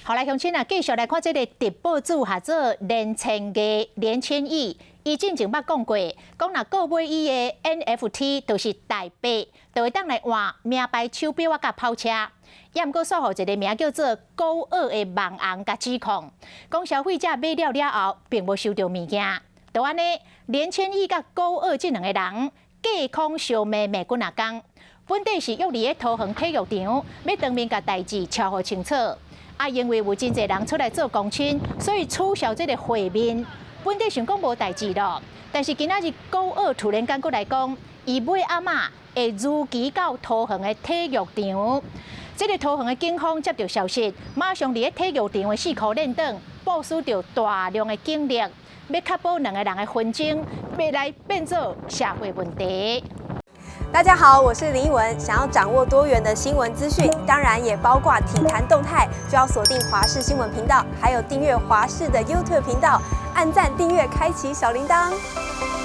好來，鄉親啊，繼續來看這个特報組合做連千藝、連千億。伊進前捌講過，講若購買伊的 NFT 就是代幣，就會當來換名牌手錶啊，佮跑車。也毋過煞予一个名叫做高傲的網紅共指控，講消費者買了了後，並無收著物件。就按呢，連千億佮高傲這兩个人，隔空相罵罵幾若工。本底是約佇咧桃園體育場，欲當面共代誌敲予清楚。啊，因為有真濟人出來做公親，所以取消這个會面。本底想講無代誌咯，但是今仔日高傲突然間閣來講，伊尾暗仔會如期到桃園的體育場。這个桃園的警方接著消息，馬上佇咧體育場的四箍練等部署著大量的警力，欲確保兩个人的紛爭，袂來變做社會問題。大家好，我是林奕文。想要掌握多元的新聞資訊，當然也包括體壇動態，就要鎖定華視新聞頻道，還有訂閱華視的 YouTube 頻道，按讚、訂閱、開啟小鈴鐺。